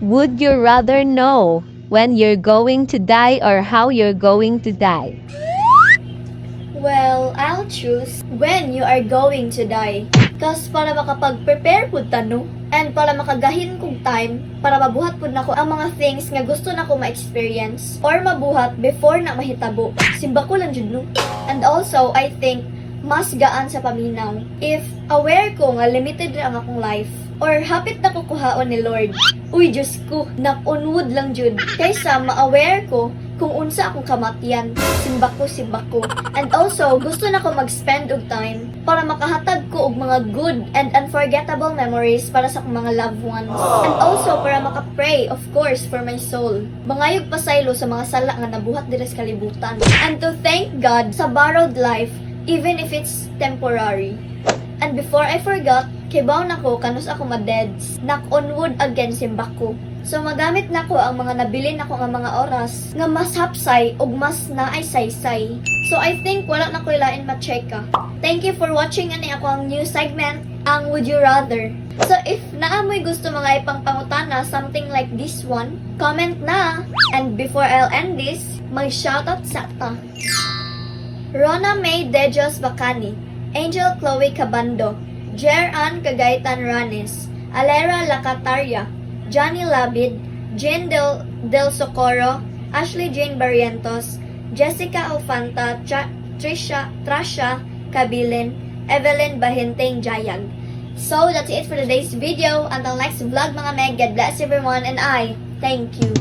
Would you rather know when you're going to die or how you're going to die? Well, I'll choose when you are going to die. 'Cause para makapag-prepare pud ta, no? And para makagahin kog time, para mabuhat pud nako ang mga things nga gusto nako ma-experience or mabuhat before na mahitabo. Simbako lang jud, no? And also, I think, mas gaan sa paminaw if aware ko nga limited ra ang akong life or hapit na ko kuhaon ni Lord. Uy, Diyos ko, knock on wood lang jud. Kaysa ma-aware ko kung unsa akong kamatyan. Simbako, simbako. And also, gusto na ko mag-spend og time para makahatag ko og mga good and unforgettable memories para sa akong mga loved ones. And also, para maka-pray, of course, for my soul. Mangayog pasaylo sa mga sala nga nabuhat diri sa kalibutan. And to thank God sa borrowed life, even if it's temporary. And before I forgot, kibaw na ko kanus ako ma-deads. Knock on wood again, simbako. So magamit nako ang mga nabilin nako nga mga oras nga mas hapsay ug mas naay saysay. So I think wala na ko lain ma-cheka. Thank you for watching ani akoang new segment, ang Would You Rather. So if naa moy gusto mga ipangpangutana, something like this one, comment na. And before I'll end this, mag-shoutout sa ta. Rona May Dejos Bacani, Angel Chloe Cabando, Jer Ann Cagaytan Ranes, Alera Lacataria, Johnny Labid, Jane Del Socorro, Ashley Jane Barrientos, Jessica Alfanta, Trisha, Trasha Kabilin, Evelyn Bahinteng Jayag. So, that's it for today's video. Until next vlog, mga meg, God bless everyone and I thank you.